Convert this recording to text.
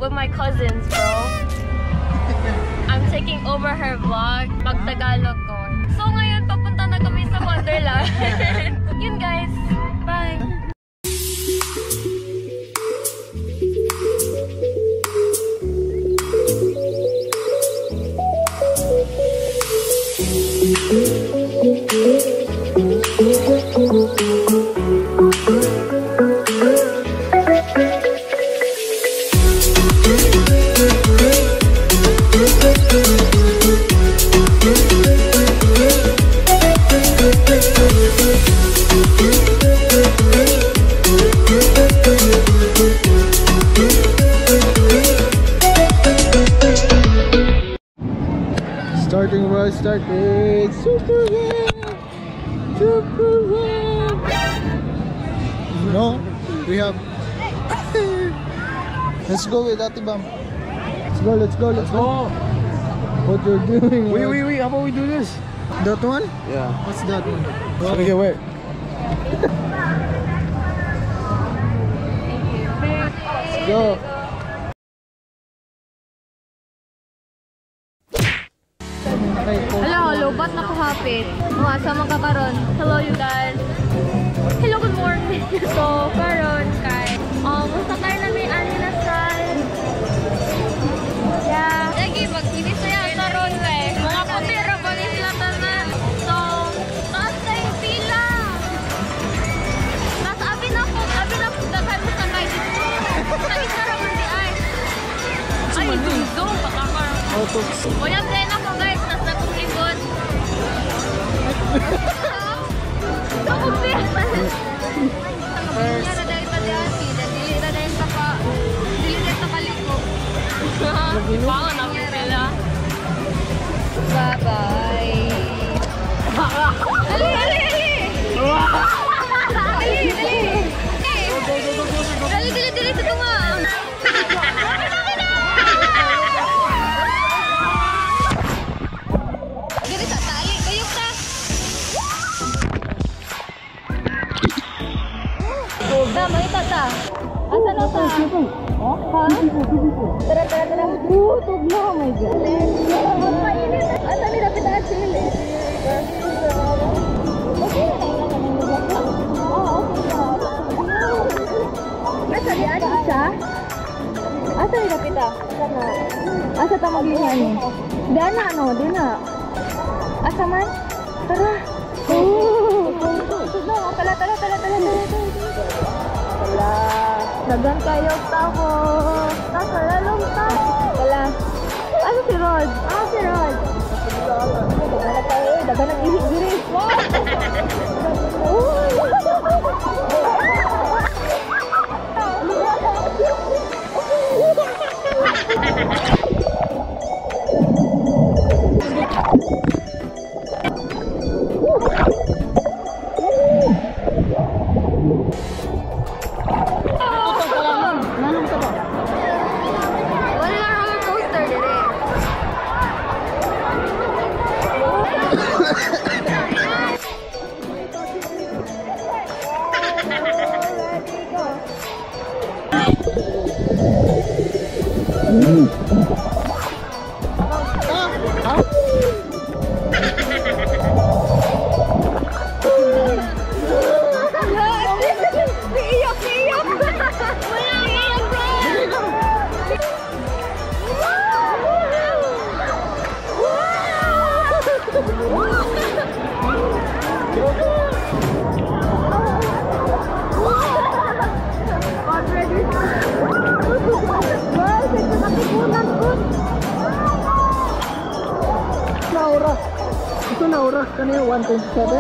with my cousins, bro. I'm taking over her vlog. Mag-Tagalog ko. So ngayon, papunta na kami sa Wonderland. Yun guys. Bye! Starting right, started. Super wave! Super wave! No, we have. Let's go with Ate Bam. Let's go, let's go, let's go. What you're doing? Wait, wait, wait. How about we do this? That one? Yeah. What's that one? It's gonna get wet. Let's go. Hello, lobat na ko hapit. Mga sama ka karon. Hello you guys. Hello, good morning. So, karon kay musta tayo na may ani na sal. Yeah. Lagi magkinis na yan karon kay. Mga puti ra ba ni sila tanan. So, taas kay pila. Tas abi na ko daghan mo sa kay dito. Sa isa ra man di ay. Ay, zoom baka karon. Uyab din ako guys, tas nagkulikod. First. Bye-bye. Dali, dali, dali! Dali, dali! Dali, dali, dali sa tunga! Dali sa tali, kayok ta! Da, makita ta! Asa na ta? Ha? Tara, tara, tara! Tug na! Oh my God! Mainit! Asa ni dapat ang chili? Okay na lang na Oo, okay na. Asa ni ani siya? Asa ni dapat ta? Asa na? Asa ta maglinya ni? Di na ano? Di na. Asa man? Tara! Oh! Tug na! Tala, tala, tala, tala, tala, tala. Dagan kayo tao. Nasa lalong tao. Wala. Ano si Rod? Ah, si Rod. Dagan na tayo. Dagan ang ihig diri. Ito na oras kanina 1:27.